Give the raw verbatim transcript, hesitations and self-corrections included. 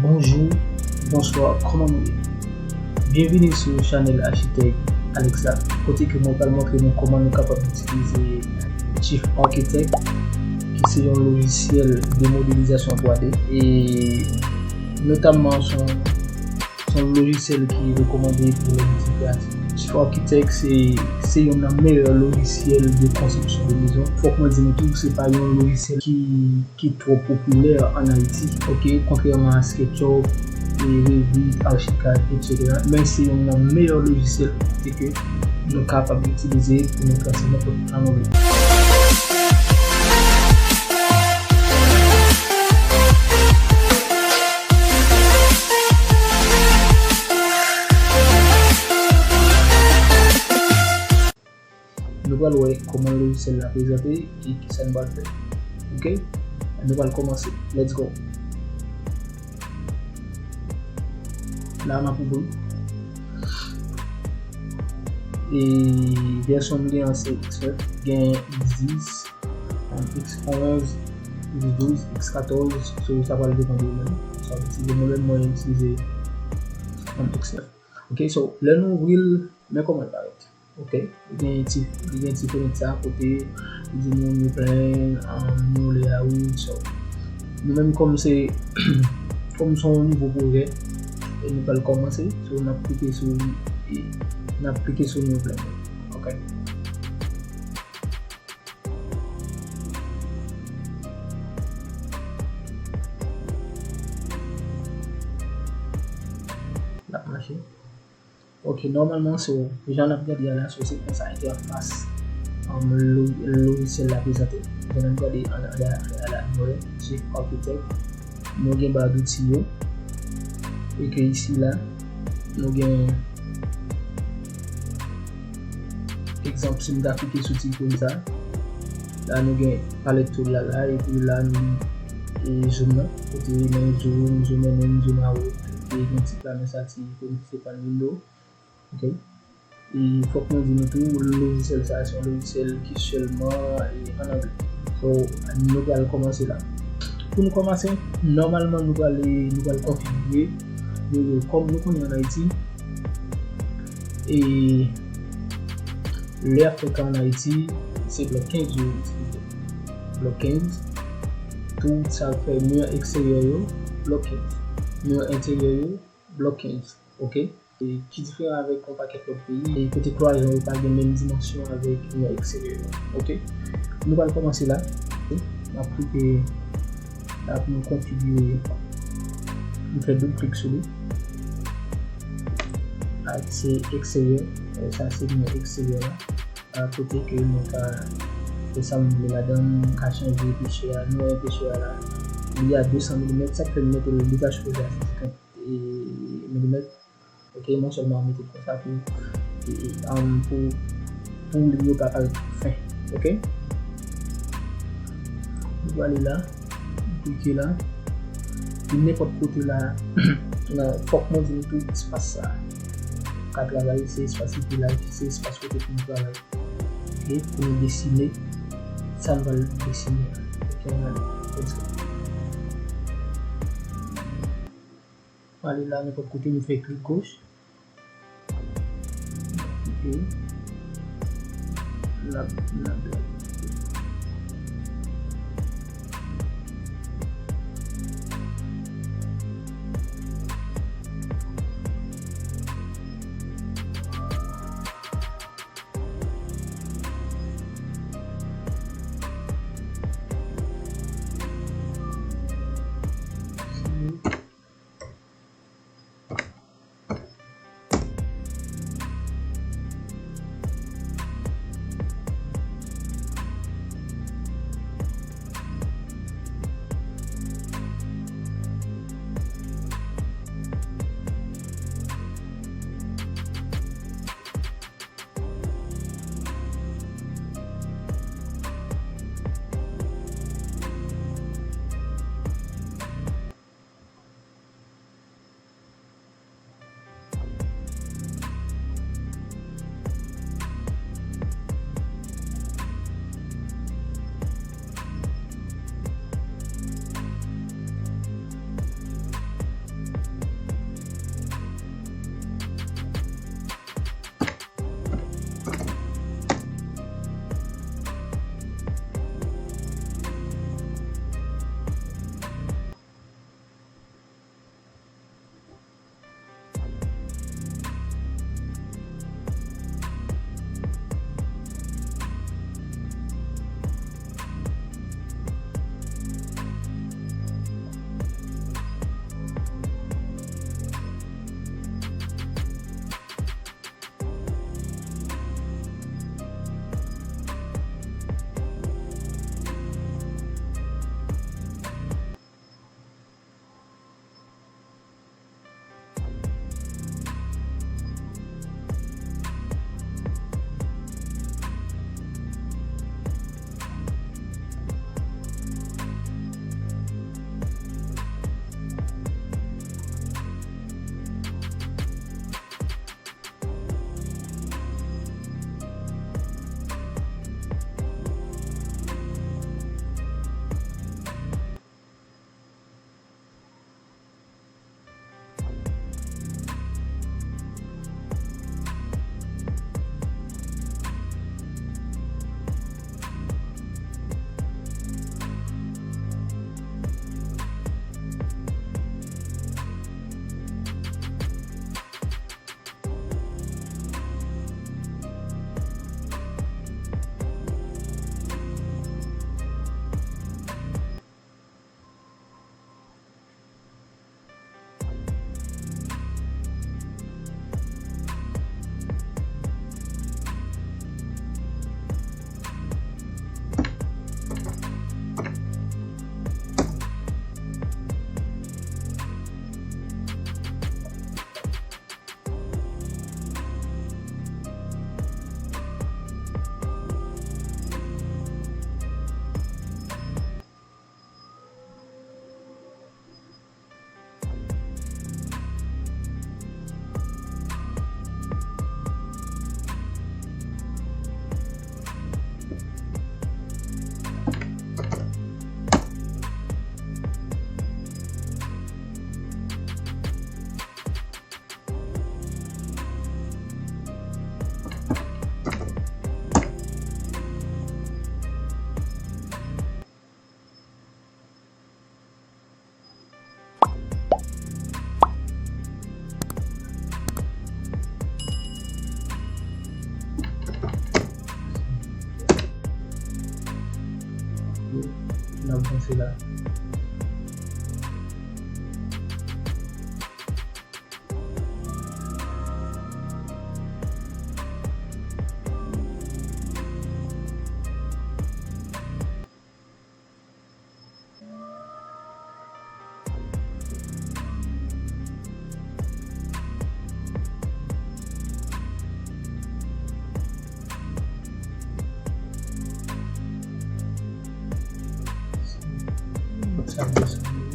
Bonjou, bonswa, kòman nou ye? Byenvini sou chanèl Achitèk Alex la, kote ke mwen pral montre nou kòman nou kapab itilize Chief Architect, ki se yon lojisyèl de modelizasyon twa D, e notamman se yon, se yon lojisyèl ki rekòmande pou lè nou ti kreatif. Chief Architect se, se youn nan meyè lojisyèl de konstriksyon de mezon. Fòk mwen di nou tou, se pa yon lojisyèl ki ki twò popilè ann Ayiti, oke, kontrèman a SketchUp, e Revit, Archicad, etsetera. Men se youn nan meyè lojisyèl kote ke nou kapab itilize pou nou trase nenpòt plan nou vle. Nou pral wè kòman lojisyèl la prezante e kisa nou pral fè. Oke? Nou pral kòmanse. Let's go! La, m ap ouvri. E vèsyon m gen an se X nèf, gen X dis, X onz, X douz, X katòz, so sa pral depann de ou menm. Sa w itilize. Mwen menm, mwen itilize X nèf. Oke, so, lè nou ouvri l, men kòman l parèt. Oke, li gen ti, li gen ti fenèt sa kote li di nou new plan, um, new layout, so. Nou menm kòm se, kòm se yon nouvo pwojè, e nou pral kòmanse, so n ap klike sou, e n ap klike sou new plan. Oke. L ap mache. Oke, nòmalman, so, jan n ap gade a la, so, se konsa entèfas, um, lo-, lojisyèl la prezante. Jan n ap gade an, an dèyè a la, nou wè, Chief Architect, nou gen ba douti yo, e ke isi la, nou gen, egzanp, si m ta klike sou ti ikòn sa, la nou gen palèt tool la la, epi la nou gen, e, zoom nan, kote nan zoom, zoom in, zoom out, e gen ti pla nan sa ti ikòn ki se pa window. Oke. E fòk mwen di nou tou, lojisyèl sa a se yon lojisyèl ki sèlman, e, ann anglè. So, nou pral kòmanse la. Pou nou kòmanse, nòmalman nou pral, nou pral konfigire. Nou, kòm nou konnen ann Ayiti, e lè y ap fè kay ann Ayiti, se blòk kenz yo itilize. Blòk kenz. Tout sa k fè mi eksteryè yo, blòk kenz. Mi enteryè yo, blòk kenz. Oke? E ki diferan avèk yon pakèt lòt peyi, e kote klwayan yo pa gen menm dimansyon avèk mi eksteryè yo. Oke? Nou pral kòmanse la. M ap klike la pou nou konfigire. M fè doub klik sou li. Aksè eksteryè. E sa se mi eksteryè la. A, kote ke mwen ka fè sa m vle ladan, m ka chanje epesè a. Nou wè epesè a la, li a de san milimèt, sa k fè m mete l, li ka chanje a senkant, e, milimèt. Oke, mwen sèlman mete l konsa pou, e, e, um, pou, pou liy yo pa parèt twò fen. Oke? Nou prale la, nou klike la. Epi nenpòt kote la, nan, fòk mwen di nou tou espas sa a. Ka travay, se espas ki pi laj, se espas kote pou nou travay. Oke, pou nou desine sa nou pral desine a. Oke, ann ale. Let's go. Ann ale la, nenpòt kote, nou fè klik goch. Oke. N ap, n ap gade. Se la. Sa desann.